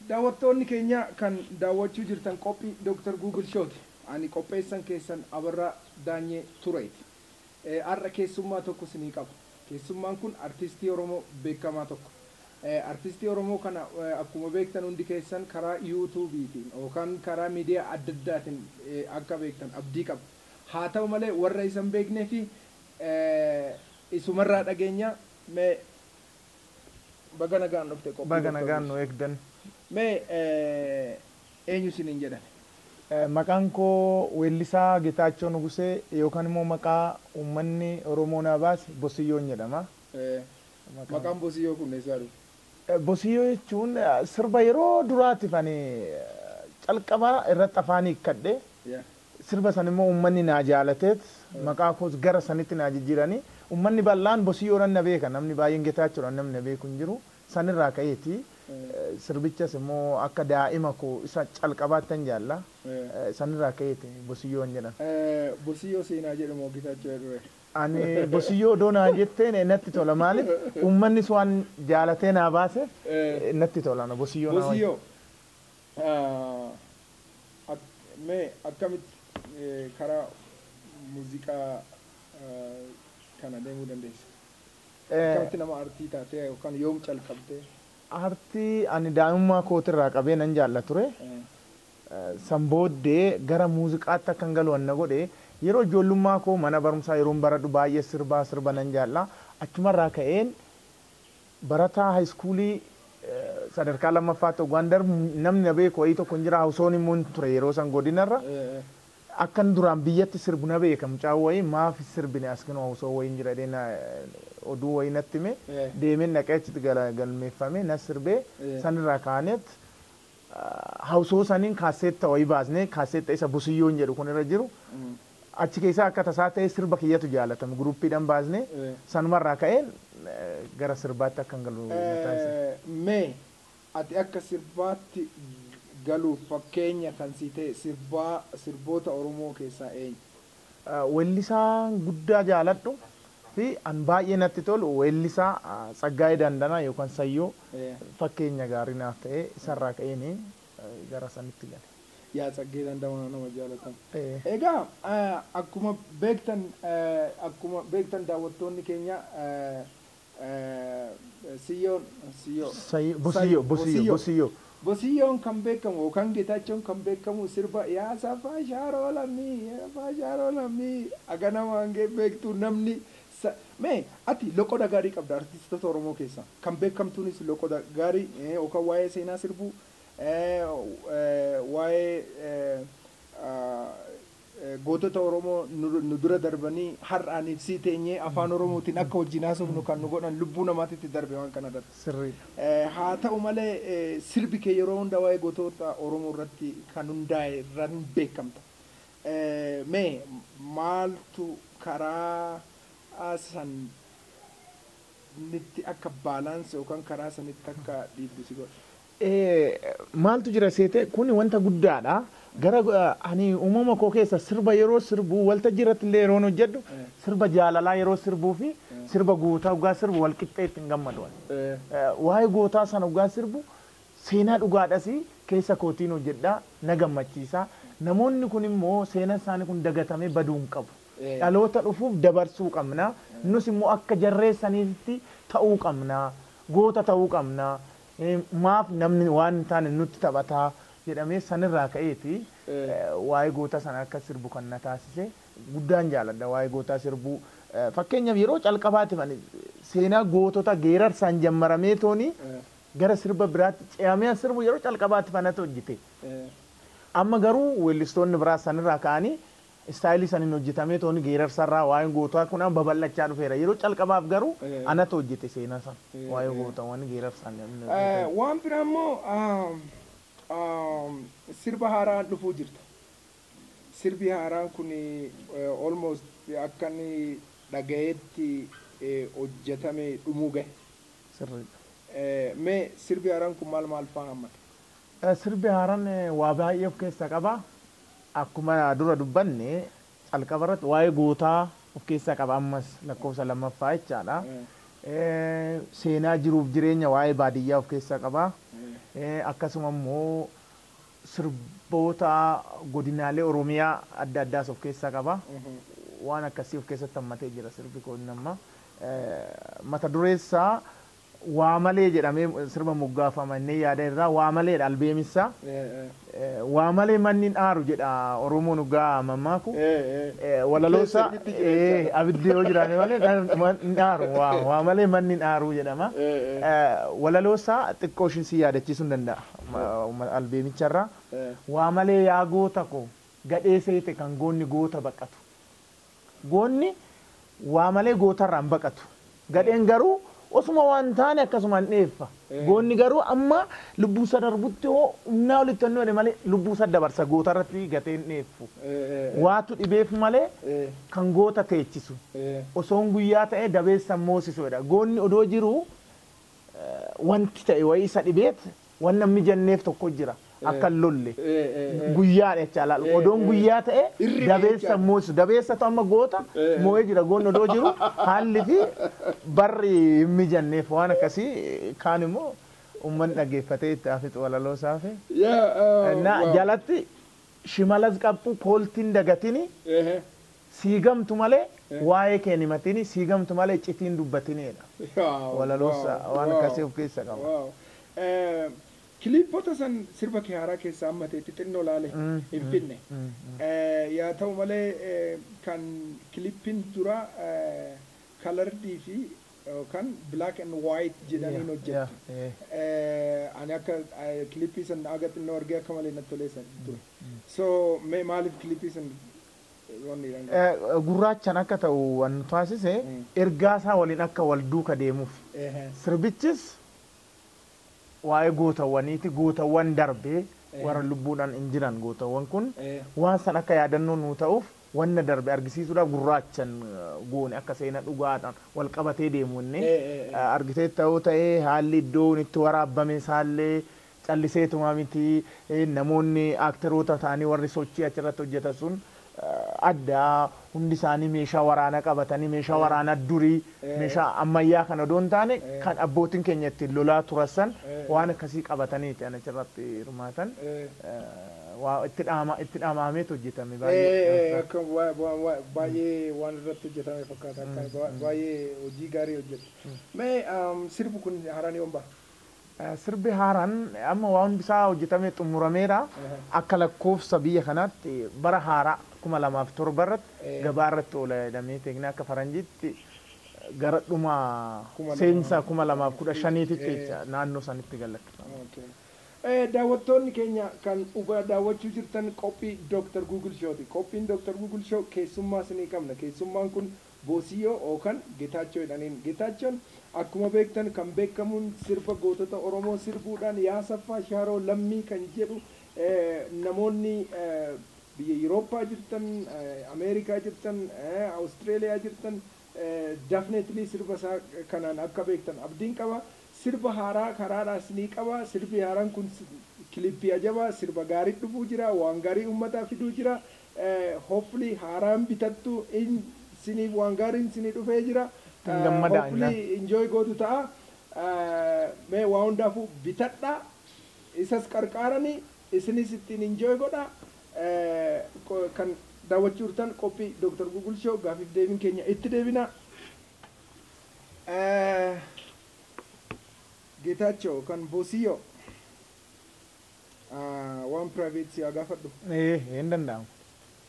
Daawwattoonni keenya kan daawwachuu jirtan qophii Dr. Google Showti. Ani qopheessan keessan Abarraa Daanyee Tureeti. Har'a keessummaa tokko isinii qaba. Keessummaan kun artistii Oromoo beekamaa tokko. Artistii Oromoo kana akkuma beektan hundi keessan karaa YouTube'tiin yookaan karaa miidiyaa adda addaatiin akka beektan abdii qaba. Haa ta'u malee warra isa hin beeknee fi isumarraa dhageenya. Mee baga nagaan dhufte qophii Baga Dr. nagaan Google. Nu eegdan. Mee eenyu isiniin jedhan? Maqaan koo weellisaa Getaachoo Nugusee yookaan immoo maqaa uummanni Oromoo naa baase Bosiyyoon jedhama. Maqaan Bosiyyoo kun eessaa dhufe? Bosiyyoo jechuun sirba yeroo duraatiif ani calqabaa irratti afaan hiikkadhe. Sirba san immoo uummanni naa jaalateet maqaa koos gara sanitti naa jijjiiranii, uummanni bal'aan Bosiyyoodhaan na beeka, namni baay'een Getaachoodhaan namni na beeku hin jiru. Sanirraa ka'eeti. Sirbichas immoo akka daa'ima koo isa calqabaattan jaalla. Sanirraa ka'eeti Bosiyyoon jedhan. Bosiyyoo seenaa jedhamu Getaachoo jedhure. Ani Bosiyyoo odoo naa jetteen natti tola. Maaliif, uummannis waan jaalatee naa baaseef natti tola na Bosiyyoo naa wayya. Bosiyyoo, mee akkamitti karaa muuziqaa kana deemuu dandeesse? Akkamitti nama artii taatee yookaan yoom calqabdee? Artii ani daa'imummaa kootirraa qabee nan jaalla ture. San booddee gara muuziqaatti akkan galu na godhe, yeroo ijoollummaa koo mana barumsaa yeroon baradhu baay'ee sirbaa, sirba nan jaalla. Achumarraa ka'een barataa high schoolii sadarkaa lammaffaatti hoggaan darbu, namni na beeku wayii tokko hin jira. Hawsoon immoo hin ture yeroo san godinarra. Akkan duraan biyyatti sirbu na beeka mucaan wayii, maaf sirbine, as kinoo hawsoo wayii hin jira jedhee na oduu wayii natti hime. Deemeen dhaqee achitti galmeeffame, na sirbee. Sanirraa kaaneet hawsoo saniin kaaseetta wayii baasnee, kaaseetta isa Busiyyoon jedhu kun irra jiru achi keessaa akka tasaa ta'e sirba kiyyatu jaalatame, groupiidhaan baasnee, sanumarraa ka'een gara sirbaatti akkan galu na taasise. Mee ati akka sirbaatti galuuf fakkeenya kan si ta'e sirbaa sirboota Oromoo keessaa eenyu? Weellisaan guddaa jaaladhu fi an baay'ee natti tolu weellisaa Tsaggaayee Daandanaa yookaan Sayyoo fakkeenya gaarii naaf ta'e, isarraa ka'een gara sanitti gale. Yaa Tsaggee Dandamaa nama jaalatamu. Egaa akkuma beektan daawwattoonni keenya, Siyyoon Siyyoo Bosiyyoo, Bosiyyoo, Bosiyyoo. Bosiyyoon kan beekamu yookaan Geetaachoon kan beekamu sirba yaa safaa shaaroo lammii, yaa safaa shaaroo lammii agana waan beektu namni. Mee ati loqoda gaarii qabda. Artistoota Oromoo keessaa kan beekamtuunis loqoda gaarii yookaan waa'ee seenaa sirbuu, waa'ee gootota Oromoo nu dura darbanii har'aaniif sii teenyee afaan Oromootiin akka wajjin haasofnu kan nu godhan lubbuu namaatitti darbe waan kana irratti. Sirriidha. Haa ta'u malee sirbi kee yeroo hunda waa'ee gootota Oromoo irratti kan hundaa'e irraan beekamta. Mee maaltu karaa san nitti akka balance yookaan karaa sanitti akka dhiibbu si godhe? Maaltu jira seete, kun wanta guddaadha. Gara ani uumama koo keessa sirba yeroo sirbu, waltajjii irratti illee yeroon hojjedhu, sirba jaalalaa yeroo sirbuu fi sirba gootaa dhugaa sirbu wal qixxeetti hin gammadu. Waa'ee gootaa sana dhugaa sirbu, seenaa dhugaadhas keessa kootiin hojjedhaa, na gammachiisa. Namoonni kun immoo seenaan isaanii kun dagatamee baduu hin qabu. Dhaloota dhufuuf dabarsuu qabna. Nus immoo akka jarreessaniitti ta'uu qabna. Goota ta'uu qabna. Maaf namni waan hin taane nutti taphataa jedhamee sanirraa ka'eeti waa'ee goota sana akka sirbu kan na taasise. Guddaan jaaladha waa'ee gootaa sirbuu. Fakkeenyaaf yeroo calqabaatiif ani seenaa gootota geerarsaan jammaramee tooni gara sirba biraatti ce'amee sirbu yeroo calqabaatiif anatu hojjete. Amma garuu weellistoonni biraa sanirraa ka'anii stylii saniin hojjetamee tooni geerarsarraa waa'een gootaa kun amma babal'achaa dhufeera. Yeroo calqabaaf garuu anatu hojjete seenaa sana waa'ee gootawwan geerarsaan. Waan biraa immoo sirba haaraan dhufuu jirta. Sirbi haaraan kun almost akka inni dhagayetti hojjetame dhumuu gahe. Sirriidha. Mee sirbi haaraan kun maal maal fa'aa hammata? Sirbi haaraan waa baay'ee of keessaa qaba. Akkuma dura dubbanne calqaba irratti waa'ee gootaa of keessaa qaba, ammas lakkoofsa lammaffaa jechaadha. Seenaa jiruuf jireenya waa'ee baadiyyaa of keessaa qaba. Akkasuma immoo sirboota godinaalee Oromiyaa adda addaas of keessaa qaba. Waan akkasii of keessatti hammatee jira sirbi kun amma. Mata dureessaa waa malee jedhamee sirba moggaafama inni yaada irraa waa maleedha albeemisaa. Waa malee manni hin aaru jedha Oromoon dhugaa mammaaku. Walaloosaa abiddi yoo jiraate malee hin aaru, waa malee manni hin aaru jedhama. Walaloosaa xiqqoo ishiin si yaadachiisuu hin danda'a albeemicharraa. Waa malee yaa goota koo gadhee seete kan goonni goota baqatu. Goonni waa malee gootarraa hin baqatu. Gadheen garuu osuma waan taane akkasuma hin dheeffa. Goonni garuu amma lubbuusa darbutti hoo humnaa olitti honnoo malee lubbuusa dabarsa gootarratti gatee hin dheeffu. Waatu dhibeef malee kan goota teechisu. Osoon guyyaa ta'e dabeessa moosisuudha. Goonni odoo jiru wanti ta'e wayii isa dhibeet waan namni jenneef tokko jira. Akka lolle guyyaadha jecha laal odoon guyyaa ta'e dabeessa moosisu dabeessatu amma goota moo'ee jira goonni odoo jiru haalli fi barri hin mijanneef waan akkasii kaan immoo uummanni dhaggeeffatee itti hafitu walaloo isaafi. Na jalatti shimalas qabxu kooltiin dagatini siigamtu malee waa'ee kee himatini siigamtu malee citiin dubbatinidha. Walaloosa waan akkasii of keessa qaba. Kiliipota san sirba kee haaraa keessaa amma ta'e xixinnoo laale hin finne. Yaa ta'u malee kan kiliippiin dura colored fi yookaan black and white jedhaniin hojjettu. Ani akka kiliippii san aga xinnoo argee akka malee natti tolee san ture. So mee maaliif kiliippii san Gurraachaan akka ta'u waan taasise ergaa isaa waliin akka wal duuka deemuuf. Sirbichis waa'ee gootawwaniiti, gootawwan darbee warra lubbuudhaan hin jiran gootawwan kun waan san akka yaadannoo nuu ta'uuf wanna darbe argisiisuudhaaf gurraachan goone akka seena dhugaadhaan wal qabatee deemu inni argitee ta'uu ta'ee haalli iddoon itti waraabbame isaallee calliseetuma miti, namoonni aaktaroota ta'anii warri sochii achirratti hojjetan sun adda hundi isaanii meeshaa waraanaa qabatanii meeshaa waraanaa durii meeshaa ammayyaa kana odoo hin taane kan abbootiin keenya ittiin lolaa turan waan akkasii qabatanii an achirratti hirmaatan waa itti dhaamaameetu hojjetame baay'ee. Akka baay'ee waan irratti hojjetame fakkaata, akka baay'ee hojii gaarii hojjete. Mee sirbi kun haaraan yoom ba'a? Sirbi haaraan amma waan hundi isaa hojjetamee xumurameera. Akka lakkoofsa biyya kanaatti bara haaraa 2007 irratti gabaa irratti oola jedhamee teeknee akka faranjiitti gara dhuma seensa 2015tti jecha naannoo sanitti galakkifama. Daawwattoonni keenya kan daawwachuu jirtan qophii Dr. Google Showti. Qophiin Dr. Google Show keessummaa isinii qabna. Keessummaan kun Boosiyyoo yookaan Geetaachoo jedhaniin. Geetaachoon akkuma beektan kan beekamuun sirba gootota Oromoo sirbuudhaan yaa saffaa shaaroo lammii kan jedhu namoonni biyya Yurooppaa jirtan, Ameerikaa jirtan, Awustreeliyaa jirtan definitely sirba isaa kanaan akka beektan abdiin qaba. Sirba haaraa karaadhaas ni qaba. Sirbi haaraan kun kilippii ajabaa sirba gaarii dhufuu jira, waan gaarii uummataa fiduu jira. Hopefully haaraan bitattu siniif waan gaariin sinii dhufee jira. Hopefully enjoy gootu ta'a. Mee waa hundaafuu bitadha. Isas qarqaaranii isinis ittiin enjoy godha. Kan daawwachuu jirtan qophii Dr. Google Show gaafiif deebiin keenya itti deebina. Geetaachoo kan Boosiyyoo waan private si haa gaafadhu. Hin danda'amu.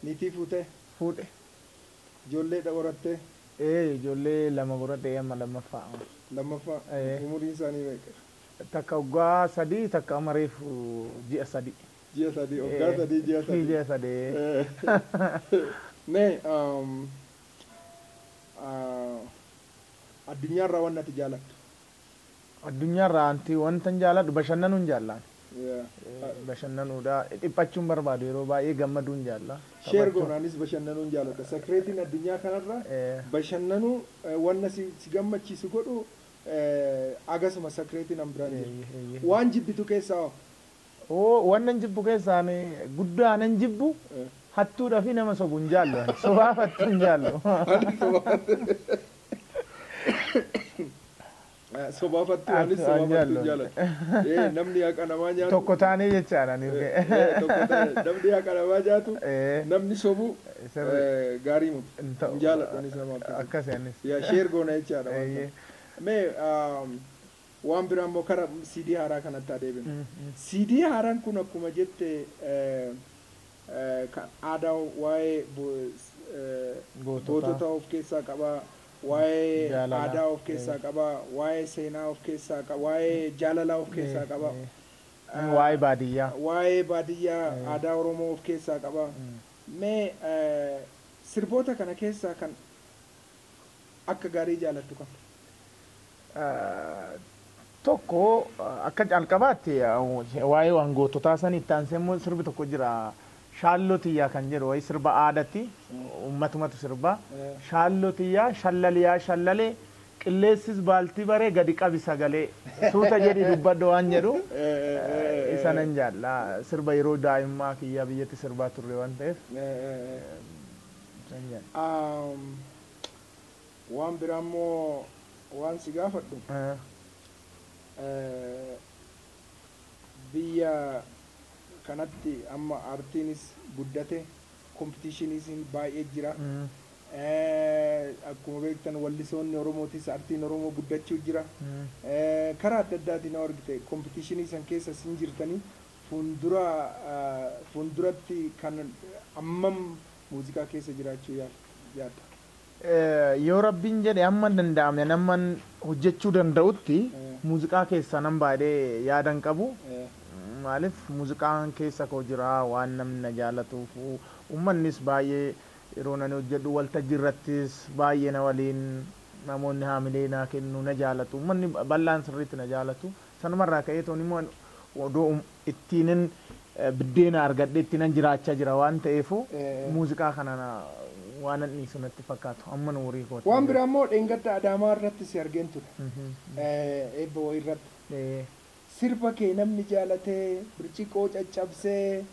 Niitii fuutee? Fuudhe. Ijoollee horattee? Ijoollee lama horadhee amma lammaffaa. Lammaffaa umuriin isaanii meeqa? Takka waggaa 3 takka amma reefu ji'a 3. Ji'a 3, waggaa 3, ji'a 3. Ji'a 3. Mee addunyaarraa waan ati jaalattu? Addunyaarraa anti wanta hin jaaladhu bashannanuun jaalladha. Bashannanuudha dhiphachuun barbaadu yeroo baay'ee gammaduun jaalla. Share goonaanis bashannanuun jaalladha. Sakreetiin addunyaa kanarra bashannanuu wanna si gammachiisu godhu agasuma sakreetiin an biraan jiru. Waan jibbitu keessaa hoo? Wannan jibbu keessaa guddaa nan jibbu hattuudhaa fi nama sobu hin jaallu. Sobaaf hattuu hin jaallu. Sobaafattu anis sobaafattu jaaladha. Namni haqa namaa nyaatu. Tokko taanee jechaadha. Tokko taanee namni haqa namaa nyaatu namni sobu gaarii miti. Hin jaaladhu anis nama akkasii. Akkasi anis. Yaa share goona jechaadha. Mee waan biraa immoo kara CD haaraa kanatti adeemna. CD haaraan kun akkuma jette kan aadaa waa'ee gootota of keessaa qaba. Waa'ee aadaa of keessaa qaba, waa'ee seenaa of keessaa qaba, waa'ee jaalalaa of keessaa qaba. Waa'ee baadiyyaa. Waa'ee baadiyyaa aadaa Oromoo of keessaa qaba. Mee sirboota kana keessaa kan akka gaarii jaalattu kam? Tokko akka calqabaatti waa'ee waan goototaa san itti aansee immoo sirbi tokko jira. Shaalloo tiyyaa kan jedhu wayi sirba aadaatti uummatumatu sirba. Shaalloo tiyyaa shallaliyaa shallalee qilleessis baaltii baree gadi qabi sagalee suuta jedhi dubbadhu waan jedhu isa nan jaalla. Sirba yeroo daa'immaa kiyyaa biyyatti sirbaa turre waan ta'eef. Waan biraa immoo waan si gaafadhu. Biyya kanatti amma aartiinis guddate, competitioniis baay'ee jira. Akkuma beektan wallisoonni Oromootis aartiin Oromoo guddachuu jira. Karaa adda addaatiin yoo argite competitionii san keessa sin jirtanii fuulduratti kan ammam muuziqaa keessa jiraachuu yaadda? Yoo Rabbiin jedhe amma danda'ame namman hojjechuu danda'utti muuziqaa keessa nan baay'ee yaadan qabu. Maaliif muuziqaan keessa koo jira waan namni na jaalatuuf uummannis baay'ee yeroo nani hojjedhu waltajjii irrattis baay'ee na waliin namoonni haamilee naa kennu na jaalatu uummanni bal'aan sirriitti na jaalatu sanumarraa ka'ee toon immoo odoo ittiinin biddeena argadhe ittiinan jiraachaa jira waan ta'eefu muuziqaa kana waan an dhiisu natti fakkaatu amma nu horii kooti. Waan biraa immoo dheengadda Adaamaa irratti si argeen ture. Eebba wayii irratti. Sirba kee namni jaalatee birciqoo caccabsee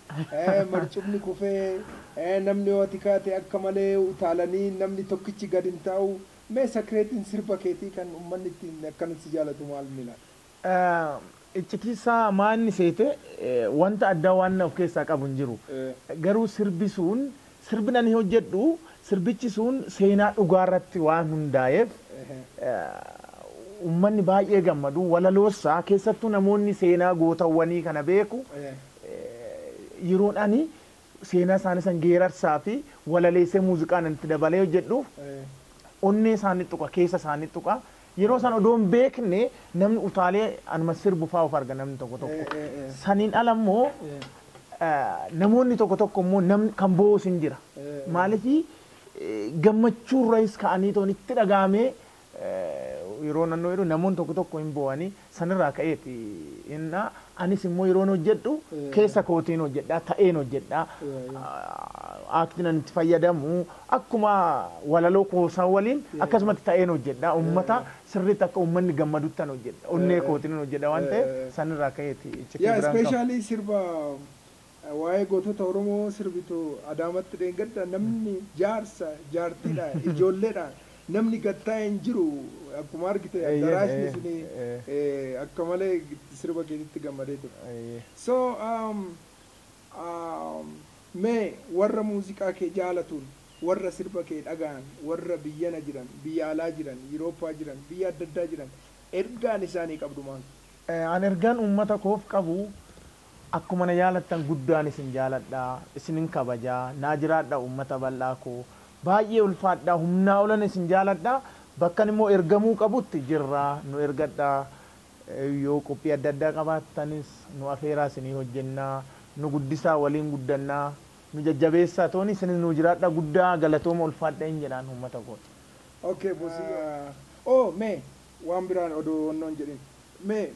marcumni kufee namni yoo ati kaate akka malee utaalanii namni tokkichi gad hin taa'u. Mee secretiin sirba keetii kan uummanni ittiin akkanatti jaalatu maal ni laata? Iccitiisaa maanni seete wanta addaa waan of keessaa qabu hin jiru. Garuu sirbi sun sirbi ani hojjedhu sirbichi sun seenaa dhugaa irratti waan hundaa'eef uummanni baay'ee gammadu walaloosaa keessattuu namoonni seenaa gootawwanii kana beeku yeroon ani seenaa isaanii san geerarsaa fi walaleessee muuziqaan itti dabalee hojjedhuuf onnee isaanii tuqa keessa isaanii tuqa yeroo isaan odoo hin beekne namni utaalee anuma sirbu fa'aa of arga namni tokko tokko. Saniin ala immoo namoonni tokko tokko immoo namni kan boo'us hin jira. Maaliif gammachuurraayis ka'anii toon itti dhaga'amee yeroo naannoo jedhu namoonni tokko tokko hin boo'anii sanirraa ka'eeti innaa anis immoo yeroon hojjedhu keessa kootiin hojjedhaa ta'een hojjedhaa aaktiin ani itti fayyadamu akkuma walaloo koosaa waliin akkasumatti ta'een hojjedhaa uummata sirriitti akka uummanni gammadutti an hojjedha onnee kootiin hojjedha waan ta'eef sanirraa ka'eeti. Yaa especially sirba waa'ee gootota Oromoo sirbitu Adaamatti dheengadda namni jaarsa jaartiidha ijoolleedha namni gattaa'ee hin jiru akkuma argite daraasni suni akka malee sirba keetitti gammadee ture. So mee warra muuziqaa kee jaalatuun warra sirba kee dhaga'an warra biyyana jiran biyya alaa jiran Yurooppaa jiran biyya adda addaa jiran ergaan isaanii qabdu maal? An ergaan uummata koof qabu akkuma na jaalattan guddaan isin jaaladha isinin kabajaa naa jiraadha uummata bal'aa koo baay'ee ulfaadha humnaa olan isin jaaladha bakkan immoo ergamuu qabutti jirra nu ergadha yoo qophii adda addaa qabaattanis nu afeeraa isinii hojjennaa nu guddisaa waliin guddannaa nu jajjabeessaa tooni isinis nu jiraadha guddaa galatooma ulfaadha hin jedhaan uummata kooti. Okay, bosi. Oh, mee waan biraan odoo wannoon jedhin mee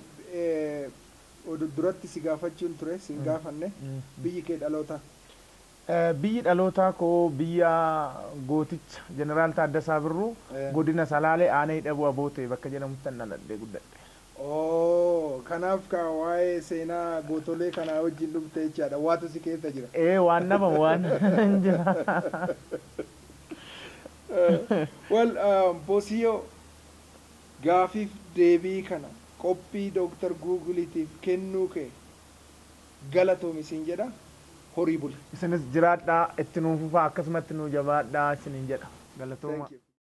oduu duratti si gaafachuun ture si hin gaafanne biyyi kee dhaloota. Biyyi dhalootaa koo biyya gooticha Jeneraal Taaddasaa Birruu godina Salaalee aanaa Hidhabuu Abootee bakka jedhamutti dhaladhee guddadhe. Oh, kanaaf ka waa'ee seenaa gootolee kanaa wajjin dhufte jechaadha. Waatu si keessa jira. Ee waan dhabamu waan hin jira. Well, Boosiyoo Gaafiif deebii kana qophii Dooktar Guugiliitiif kennuu kee galatoomi siin jedha. Horii buli. Isinis jiraadhaa, itti nuu fufaa, akkasumatti nuu jabaadhaa isiniin jedha. Galatooma. Thank you.